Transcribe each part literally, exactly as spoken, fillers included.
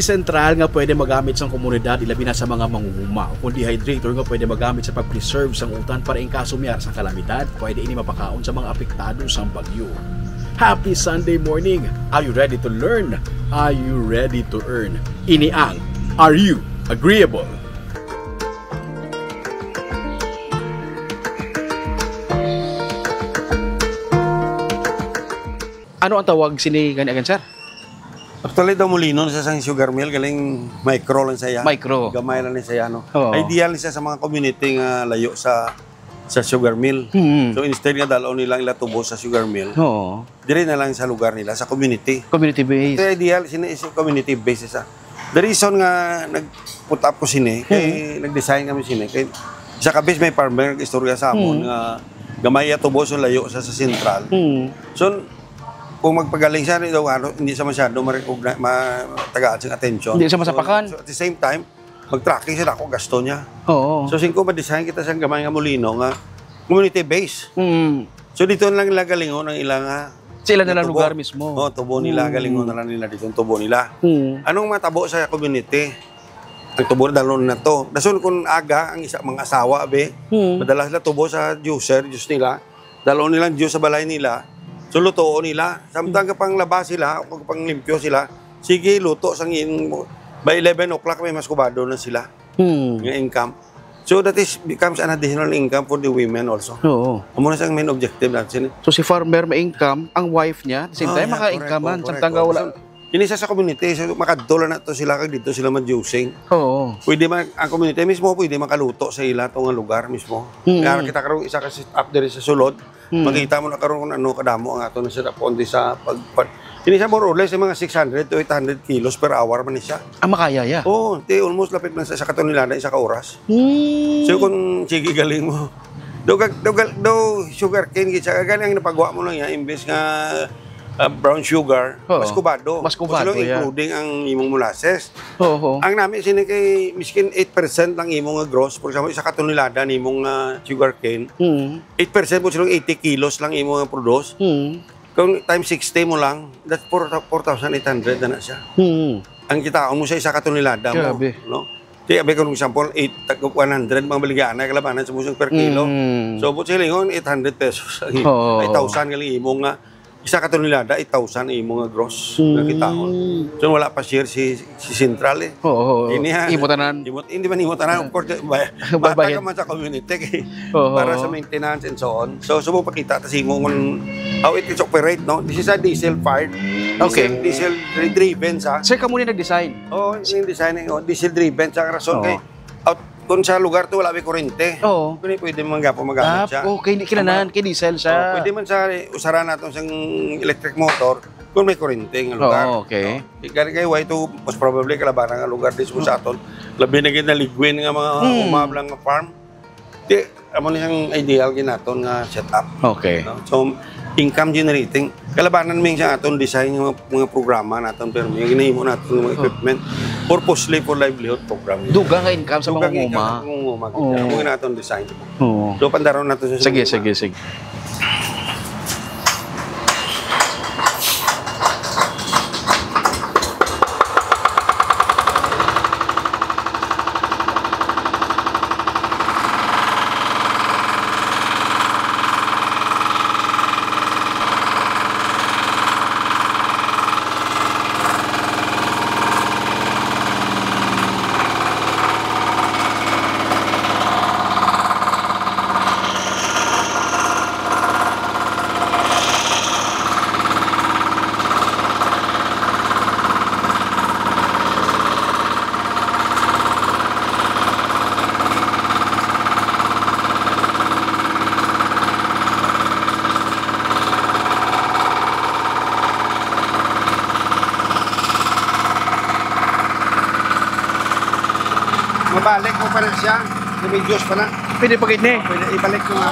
Sentral nga pwede magamit sang komunidad, ilabi na sa mga mangunguma, ukon dehydrator nga pwede magamit sa pag-preserve sang utan para in kaso may ara sang kalamidad, pwede ini mapakaon sa mga apektado sang bagyo. Happy Sunday morning! Are you ready to learn? Are you ready to earn? Ini ang Are You Agreeable? Ano ang tawag sini gani, again, sir? Actually, daw molino ni siya sang sugar mill, galing micro lang siya. Micro. Gamay lang ni siya, no? Oo. Ideal ni siya sa mga community nga layo sa, sa sugar mill. Mm. So, instead nga dalon nila ang ila tubo sa sugar mill, Oo. diri na lang sa lugar nila, sa community. Community based. Kaya ideal, sini is community based siya. The reason nga nag-put up ko sini, kay Mm. nag-design kami sini, kay isa ka bes may farmer istorya sa amon Mm. nga gamay iya tubo, so layo sa, sa sentral. Mm. So, kung magpagaling siya, di daw, ano, hindi siya masyado ma-recognize, ma-, tagaan siyang attention. Hindi siya So, masapakan. so, at the same time, mag-tracking siya, ako, gasto niya. Oo. So, singko, ma-design kita sa gamay nga molino nga community base. Mm. So, dito lang nila galingon ang ilang, ah, Sa ila na lang tubo. lugar mismo. Oh, tubo nila, Mm. galingon na lang nila dito ang tubo nila. Mm. Anong matabo sa community? Ang tubo na dalon na to. Dason kung aga, ang isa, mga asawa, be, Mm. madala sila tubo sa juicer, juice nila. Dalon nilang juice sa balay nila. So, lutoon nila. Samtang Mm. kapang laba sila, o kapang limpyo sila, sige, luto sang in-, by eleven o'clock, may mas kubado na sila Mm. nga income. So, that is, becomes an additional income for the women also. Oo. Amo na siyang main objective natin. So, si farmer may income, ang wife niya, at the same Ah, time, yeah, maka-income correct. man, Oh, correct. samtang Oh, wala. So, ini sa, sa community, so, makadto lang na to sila, kag dito sila mag-juicing. Oo. Pwede man, ang community mismo, pwede makaluto sa ila to nga lugar mismo. Mm. Kaya kita karon isa ka set up diri sa sulod, Mm. makita mo na karon kung ano kadamo ang ato na set up kundi sa pag, pag, ini siya more or less, yung mga six hundred to eight hundred kilos per hour man ni siya. Ah, makaya ya? Oo, ti almost lapit man sa isa ka tonelada, isa ka oras. Hmm. So, kung sige, galing mo. Do, gag-, do, gal-, do sugar cane, gid siya, gani ang napagawa mo lang yan, imbes nga, ah, brown sugar, Oo. mas kubado. Mas kubado, Mas yeah. including ang imong molasses. Oo. Ang nami sini kay miskin eight percent lang imo nga gross. For example, isa ka tonelada nimo nga sugar cane, Mm. eight percent po sila, eighty kilos lang imo nga produce. Mm. Kung times sixty mo lang, that's four, four thousand eight hundred na na siya. Mm. Ang kitaon mo sa isa ka tonelada mo, Grabe. no? Di, abi, kung example, eight, tag-, one hundred, mga baligya na, kalabanan sa musong per kilo. Mm. So, but silingon, eight hundred pesos. Oo. Five thousand galing imo nga, isa ka tonelada, eight thousand imo nga gross nga Mm. kitaon. So, wala pa share si, si Central, eh. Oo, oo. Ini, ha? Imo tanan. Imo, hindi man imo tanan, of course, bay-, Babayan. bata ka man sa community, eh. Oo. Para sa maintenance and so on. So, so, pakita ta sa imo kung how it is operate, no? This is a diesel fired. Diesel, Okay. diesel dri-, driven sa Sir, kamo ni nag-design? Oo, yung design, oh, diesel driven sa rason Oo. kay out, kung sa lugar to wala may kurente. Oo. Kung pwede man gapon magamit Ah, siya. okay, hindi kinahanglan, Tama. kay diesel siya. Oo, pwede man sa usaran nato sang electric motor kung may kurente nga lugar. Oo, okay. No? Di gani kay why to, most probably kalabanan nga lugar dis mo sa aton. Labi na gid na ligwin nga mga Mm. umab lang nga farm. Di, amo ni ang ideal gid naton nga setup. Okay. No? So, income generating. Kalabanan mi sa aton design nga mga, mga programa naton, pero may ginahimo naton nga mga Oh. equipment purposely for livelihood program. Dugang nga income sa Dugang mga income nguma. sa mga nguma. Oo. Amo nga naton design. Oo. So, pandaron nato sa Sige, mga sige, sige. Mabalik mo pa na siya. May juice pa na. Pwede pa gid ni. Pwede ibalik mo nga.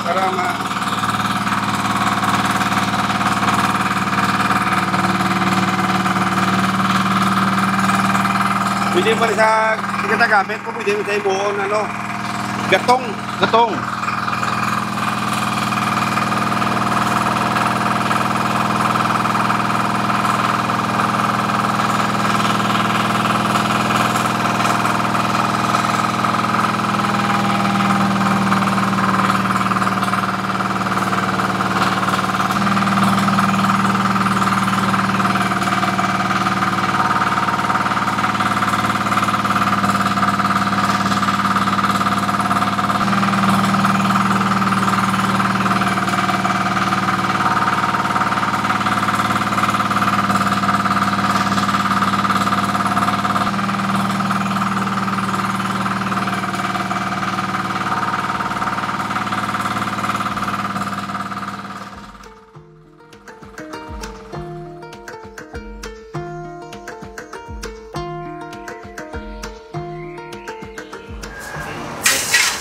Para ma- Pwede pa rin sa, hindi ka tagamit ko, pwede mo sa ibuon, ano, gatong. Gatong.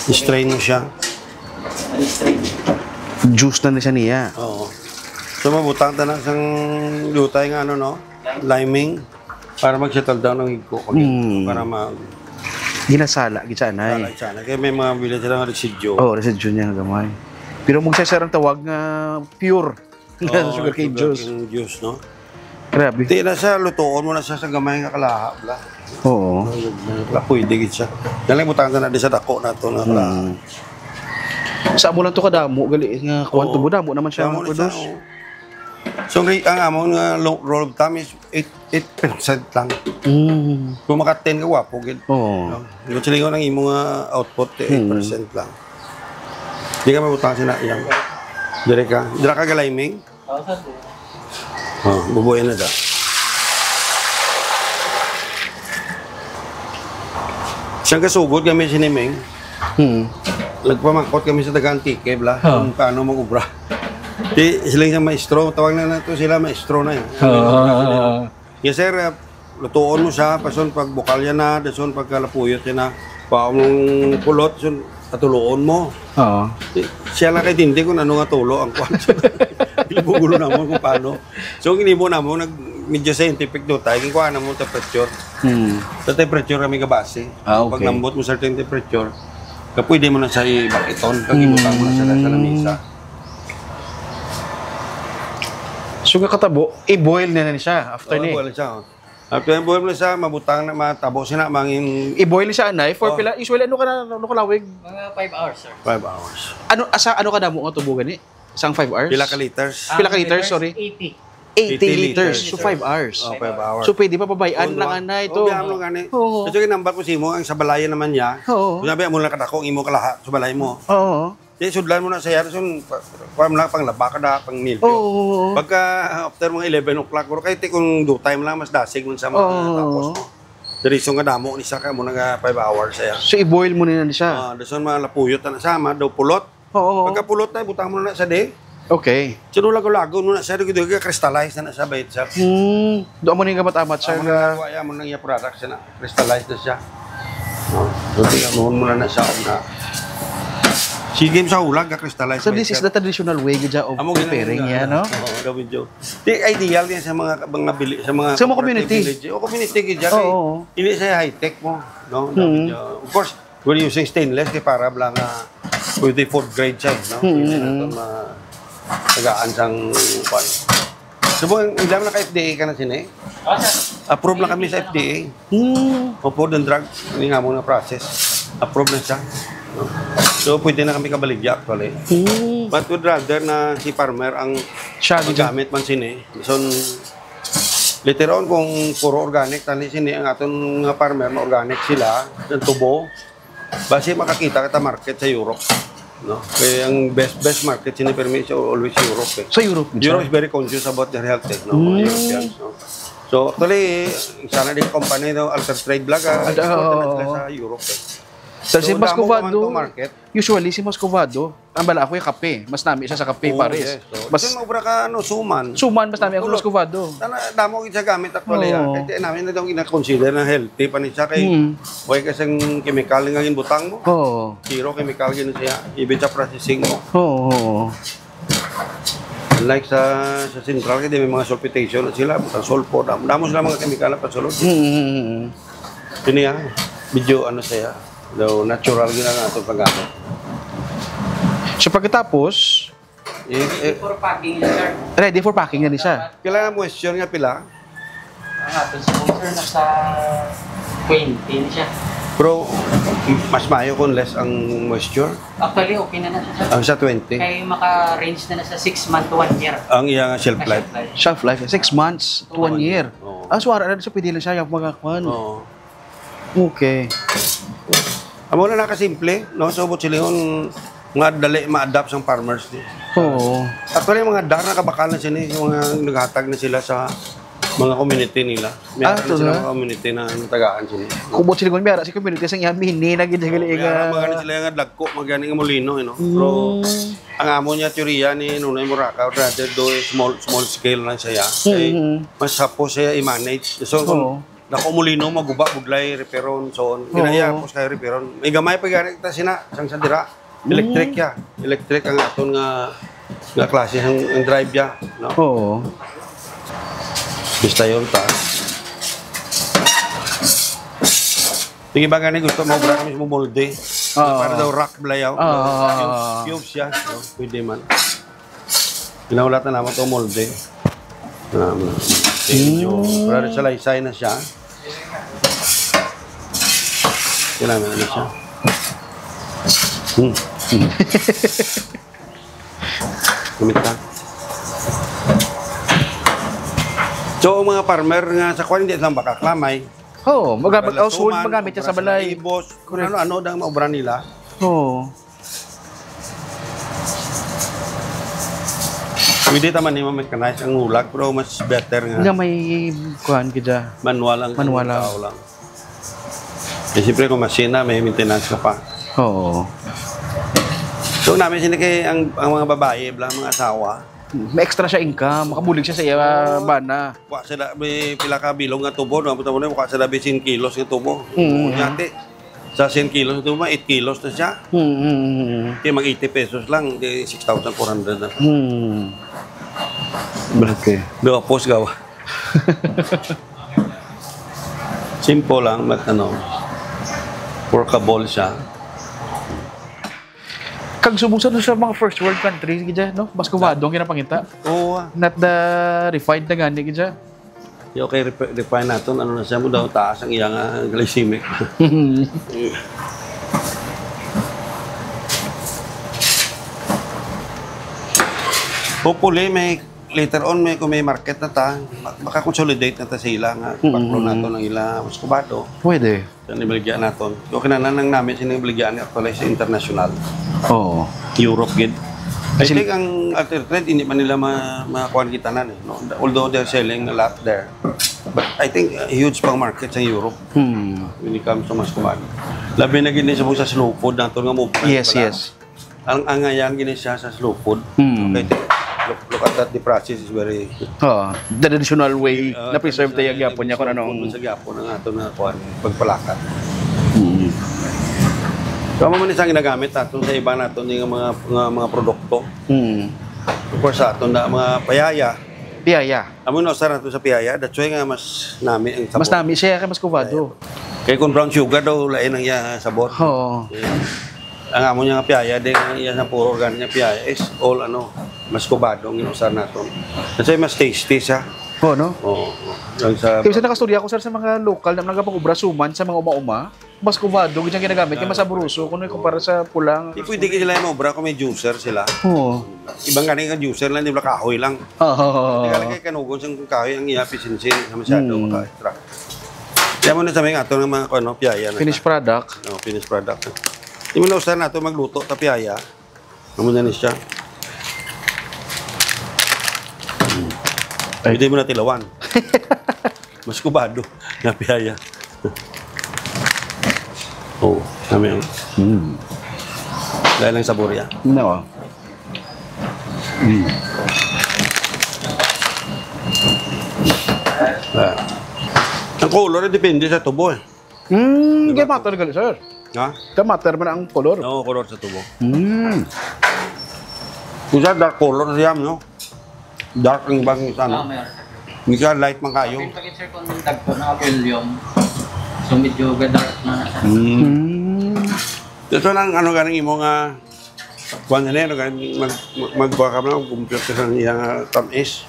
Strain mo siya. Juice na ni siya niya. Oo. So, mabutang ta na sang diutay nga ano, no? Liming. Para mag-settle down ang higko. Mm. Para ma- Ginasala, gid siya, anay. Para siya, kaya may mga bilin sila nga residue. Oo, residue niya nga gamay. Pero mong siya, sir, ang tawag nga pure. Oo, sugarcane juice. Sugarcane juice, no? Grabe. Di na siya, lutuon mo na siya sa gamay nga kalaha, bla. Oo. Bla, pwede gid siya. Nalang butang na di sa dako na to nga kalaha. Mm. Sa amo lang to kadamo, gali nga kuwan to, damo naman siya. Damo na siya, produce. Oo. So, ang, ang amon nga lo-, rule of thumb is eight, eight percent lang. Mm. Kung maka ten ka, gwapo gid. Oo. No? Yung silingon ang imo nga output, eh, eight percent lang. Di ka mabutang sina iyang. Dire ka. Dira ka galiming? Oo, sir. Oh, bubuyan na da. Siyang kasugod kami siniming. Hmm. Nagpamangkot kami sa taga Antique, bla, kung paano mag-ubra. Di, sila yung maestro, tawag na nato sila maestro na eh. Oo. Yes, sir, ah, lutuon mo siya, pason pag bukal yan na, dason pag kalapuyot yan na, kuha mong kulot, sun, patuloon mo. Oo. Di, siya lang kay tindi kung ano nga tulo ang kuwan. Ilibugulo naman kung paano. So, ang ginimo namon, nag, medyo scientific daw tayo. Ginkuha namon temperature. Hmm. Sa temperature kami kabase. Ah, okay. Pag nambot mo certain temperature, ka pwede mo na sa ibakiton, pag ibutang mo na sa, sa lamisa. So, nga katabo, i-boil na na siya after ni. Oh, i-boil siya, oh. After i-boil mo na siya, mabutang na, matabo siya na, mangin. I-boil siya, anay, for pila, usually, ano ka na, ano ka lawig? Mga five hours, sir. Five hours. Ano, asa, ano ka damo nga tubo gani? Sang five hours? Pila ka liters? Ah, pila ka liters, sorry? Eighty. Eighty liters. So, five hours. Oh, five hours. So, pwede pa pabayaan lang, anay, to. Oh, biyaan mo gani. Oo. Kasi ginambat ko si imo, ang sa balayan naman niya. Oo. Sabi, amo lang kadako, ang imo kalaha, sa balay mo. Oo. Di, sudlan mo na sa yari, sun, pa, pa, pa, lang, panglaba ka na, pang milyo. Oo. Pagka, after mga eleven o'clock, bro, kahit kung do time lang, mas dasig man sa mga tapos mo. The reason nga damo ni siya, kaya mo nga five hours siya. So, i-boil mo na siya? Ah, dason malapuyot na siya, ma, daw pulot. Oo. Pagkapulot na, butang mo na sa di. Okay. Sunod lago-lago mo na siya, dugi-dugi, crystallize na na siya, bait siya. Hmm. Doon mo na yung gamat-amat, sir, Amo na nga, kaya mo nang iya product siya na, crystallize na siya. No? So, tingnan mo muna na siya na. Sige, sa hulag, ga-crystallize. So, this is the traditional way, gid siya, of preparing, no? Oo, daw medyo. Di, ideal yan sa mga, mga bili-, sa mga cooperative community. Village. O, community, gid siya, kay hindi siya high-tech mo, no? Daw medyo, of course, we're using stainless kay para lang nga pwede food grade siya, no? Mm, pwede na ito ma-, tagaan sang, kwan. So, ilang na ka F D A ka na sini? Approve na kami sa F D A. Hmm. Food and Drug, ini nga mo nga process. Approve na siya. No? So, pwede na kami kabaligya, actually. Hmm. But would rather na si farmer ang magamit man sini. So, later on, kung puro organic, tani sini ang aton nga farmer, ma-organic sila, ang tubo, basi makakita kita market sa Europe, no? Kaya ang best, best market sini permi is always Europe, eh. Sa Europe, Europe is very conscious about their health, eh, no? Mga Europeans, no? So, actually, sana din company, no, Alter Trade Vlog, ah, export na sila sa Europe, eh. So, si Muscovado, usually, si Muscovado, ang bala ako yung kape. Mas nami siya sa kape, pares. Mas, kasi maubra ka, ano, suman. Suman, mas nami ang Muscovado. Tana, damo gid sa gamit actually, ah. Kaya namin na daw gina-consider na healthy pa ni siya kay way ka sang chemical nga ginbutang mo. Oo. Zero chemical gid siya, even sa processing mo. Oo. Unlike sa, sa Central, kaya may mga sulfitation na sila, butang sulfur, damo, damo sila mga chemical na pasulod. Mm, mm, mm. Ini, ah, medyo ano siya, daw natural gid ang atong paggamit. So, pagkatapos, eh, eh, ready for packing na, sir. Ready for packing na ni siya. Pila na moisture nga pila? Ang aton sa moisture nasa twenty na siya. Pero mas maayo kung less ang moisture? Actually, okay na na siya, sir. Ang sa twenty? Kay maka-range na na sa six month to one year. Ang iya nga shelf life? Shelf life, six months to one year. Oo. Ah, so, ara na siya, pwede na siya, yung mga kwan. Oo. Okay. Amo na nakasimple, no? So, but silingon nga dali ma-adapt sang farmers ni. Oo. Actually, mga dar na kabakal na sini, yung mga naghatag na sila sa mga community nila. May ara na sila mga community na natagaan sini. Kubot sila kung may ara si community sa iya, mini na gid gali nga. May ara mga sila nga dagko, magani nga molino, you know. Pero ang amo niya teorya ni Nunoy Moraca, rather do small, small scale lang siya. Kay mas hapo siya i-manage. So, kung Dako mulino, maguba, budlay, reperon, so on. Ginaya, Oo. Pos kay reperon. May gamay pa gani ta sina, sang sa dira. Electric Mm. ya. Electric ang aton nga, nga klase ang, ang drive ya, no? Oo. Bista yun ta. Sige ba gani gusto mo obra kami sa molde? Oo. Para daw rock blayaw. Oo. Cubes, cubes ya. No? Pwede man. Ginahulat na naman itong molde. Ah, medyo, Mm. Pero salaysay na siya. Kailangan na siya. Hmm. Hmm. Gamit ka. So, ang mga farmer nga sa kwan, hindi lang baka klamay. Oo, magamit, Para household, suman, magamit siya para sa balay. Ibos, kung Correct. Ano-ano ang maobra nila. Oo. Pwede ta man ni ma-mechanize ang hulag, pero mas better nga. Nga may kuhan kita. Manual ang Manual ang tao lang. Eh, siyempre, kung masina, may maintenance ka pa. Oo. So, namin sini kay ang, ang mga babae, bla, mga asawa. May extra siya income, makabulig siya sa iya Oo. Bana. Wa sila, may pila ka bilog nga tubo, no? Ang tubo na, wa sila, may cien kilos nga tubo. Mm. Yati, sa cien kilos nga tubo, eight kilos na siya. Mm, mm, mm. Kaya mag eighty pesos lang, di six thousand four hundred na. Mm. Okay. Duha pos gawa. Simple lang, but ano, workable siya. Kag subong sa, sa mga first world countries, gid, no? Mas kumado ang ginapangita. Oo, ah. Not the refined na gani, gid. Di okay, rep-, refine naton. Ano na siya mo daw, taas ang iyang, ah, glycemic. Hopefully, may, later on, may, kung may market na ta, ma-, makakonsolidate na ta sila nga, Mm. Baklo naton ang ila, mas kubado. Pwede. Sa nibaligya naton. Okay na, nanang namin sa nibaligya ni actually sa international. Oo. Europe gid. I Kasi think ang alternate trade, hindi man nila ma-, makuha kita na, eh, no? Although they're selling a lot there. But I think, uh, huge pang market sa Europe Hmm. when it comes to mas kumain. Labi na gid ni sa, sa slow food naton nga movement Yes, pala. Yes. Ang, ang ngayan gini siya sa slow food. Hmm. Okay, look, look at that, the process is very Oo. The traditional way Uh, na preserve tayo sa gyapon niya kung slow ano. Food, sa gyapon ang ato na kuan, pagpalakat. Hmm. So, amo man isang ginagamit nato sa iba nato ni nga mga, nga mga produkto. Hmm. Of course, sa ato na mga payaya. Piyaya. Amo na usar nato sa piyaya. That's why nga mas nami ang sabor. Mas nami siya kay mas kubado. Kay kung brown sugar daw, lain ang iya sabor. Oo. Yeah. Ang amo niya nga piyaya, di ang iya sa puro organic nga piyaya is all, ano, mas kubado ang ginusar naton. Kasi mas tasty siya. Oo, no? Oo. Ang sa Kaya sa nakastorya ko, sir, sa mga lokal na nagapag-obra suman sa mga uma-uma, mas kubado gid ang ginagamit, kay mas saboroso kung ikumpara sa pulang. Di pwede ka sila yung obra kung may juicer sila. Oo. Ibang gani nga juicer lang, di ba, kahoy lang. Oo. Di ka lang kay kanugon sa kahoy, ang iya pisinsin, sa masyado, Mm. maka-extra. Kaya mo na sa mga ato ng mga, ano, piyaya na Finished sa product. Oh, finished product. Di mo na usahan nato magluto ta piyaya. Amo na ni siya. Ay. Pwede mo na tilawan. Mas kubado na piyaya. Oh, kami ang Mm. Dahil ang sabor yan. No. Mm. Ah. Ang color, depende sa tubo, eh. Hmm, Diba? Kaya matter gali, sir. Ha? Kaya matter man ang color. Oo, color sa tubo. Hmm. Isa dark color siya, no? Dark ang ibang isa, no? Ah, meron, sir. Hindi siya light man kayo. Pwede pa, sir, kung dagko na volume. So, medyo ga-dark na siya. Hmm. Hmm. Ito lang, ano, ganing imo nga Kuan na, ano, kan-, mag-, mag-, magkuha ka na, mag-compute ka sa iya nga tamis.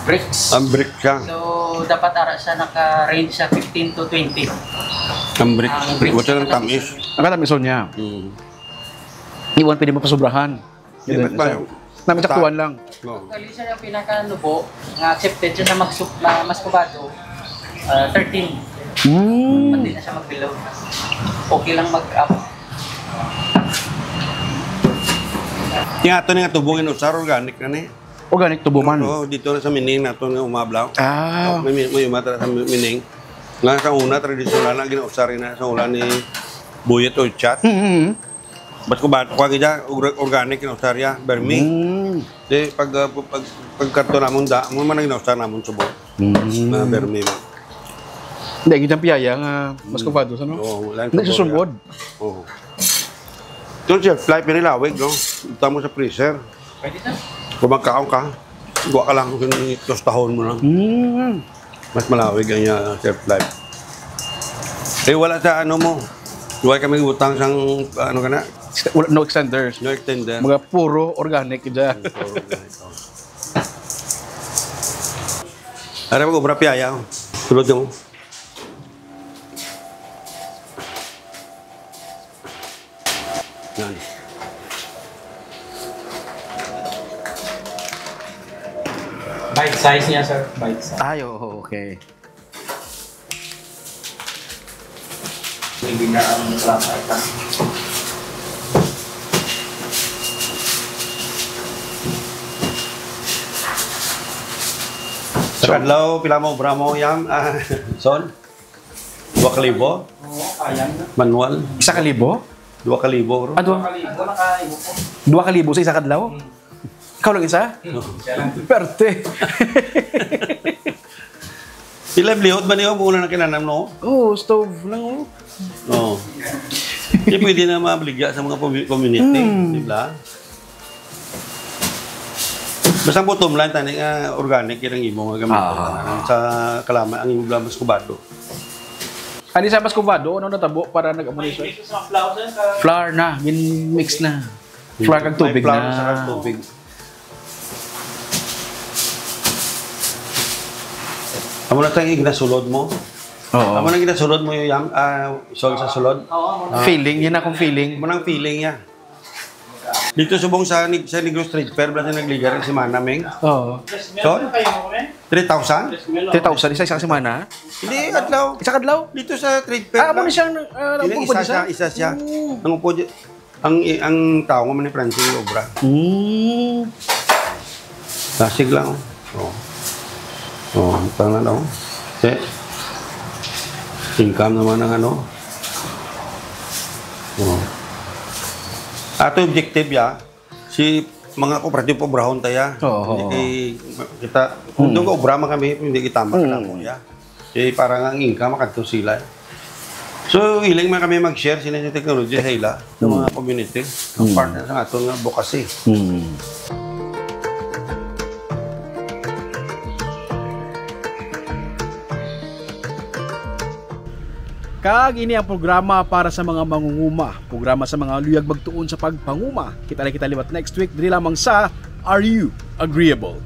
Brix. Ang brix siya. So, dapat ara siya naka-range sa fifteen to twenty. Ang brix. Ang brix Wala lang tamis. Ang katamis niya. Mm. Iwan pwede mapasobrahan. Hindi, Ganun, mas sir. Namin saktuan lang. Oo. Actually, sir, ang pinakanubo nga accepted siya sa mas-, ma-, mas kubado, ah, thirteen. Hmm. Pati na siya mag-below. Okay lang mag-up. Yung ato nga tubo, inusar, organic na ni. Organic tubo man. Oo, dito na sa Mining nato nga umablaw. Ah. May, may, may umatra sa Mining. Nga sa una, tradisyonal na ginausar na sa una ni Buyet Oychat. Mm-hmm. Mas kubado, kuha gid siya, orga-, organic nga usar ya, vermi. Mm. Di, pag, ah, pag, pagkadto namon da, mo man ang ginausar namon subong. Mm. Mga vermi man. Hindi, kita piyaya nga mas kubado sa, no? Oo, wala yung Hindi, kabor, susumod. Oo. Yung shelf life, pinilawig, no? Ito mo sa freezer. Pwede na. Kung magkaon ka, gawa ka lang, tostahon mo lang. Mm. Mas malawig ang iya shelf life. Eh, wala sa ano mo. Wala kami utang sang, ano ka na? Wala, no extenders. No extender. Mga puro organic dyan. Puro organic, oh. Ara mo, obra piyaya, oh. Sulod mo. Yan. Bite size niya, sir. Bite size. Ay, oo, okay. Hindi na ang flat item. Sa kadlaw, pila mo, obra mo, Yam? Ah, Son? Dua ka libo? Oo, kaya na. Manual? Isa ka libo? Dua ka libo, bro. Ah, dua. Dua ka libo, nakahibo ko. Dua ka libo sa isa ka adlaw? Hmm. Ikaw lang isa? No. Siya lang. Perte. Sila, lihot ba niyo? Muna na kinanam, no? Oo, stove lang, oh. Oo. Di pwede na mabaligya sa mga pumi-, community, Hmm. di ba? Basta bottom line, tani nga organic, yun ang imo nga gamiton. Ah. Sa kalaman, ang imo lang mas kubado. Ani sa mas kubado, ano natabo para nag-amo ni sir? May mix sa flour, sir, sa Flour na, gin-mix na. Flour kag May tubig flour na. Sa kag tubig. Amo na tayo yung ginasulod mo. Oo. Amo na ginasulod mo yung yam, ah, sol sa sulod. Oo, amo na. Ah. Feeling, yun akong feeling. Amo nang feeling niya. Dito subong sa Neg-, sa Negros Trade Fair, basta nagligar ang semana, Meng. Oo. Son? Three thousand? Three thousand, isa, isa ka semana? Hindi, adlaw. Isa ka adlaw? Dito sa Trade Fair Ah, amo lang. Ni siyang, ah, Hindi, naupo isa pa siya, siya? Isa siya. Mm. Ang upo di-, ang, ang tao nga man ni Francine obra. Mm. Lasig lang, oh. Oh. Oh, tama na, oh. Te. Income naman ang ano. Oh. Ato objective ya, si mga kooperatibo obrahon taya. Oo, Hindi oo. kay kita, kung Hmm. doon ka obra man kami, hindi kita Hmm. makalamo ya. Eh, para nga ang income makadto sila. So, hiling man kami mag-share sila sa technology sa ila, sa Hmm. mga community, ang Hmm. partner sa aton nga advocacy. Hmm. Kag ini ang programa para sa mga mangunguma, programa sa mga luyag magtuon sa pagpanguma. Kita na kita liwat next week, diri lamang sa Are You Agreeable?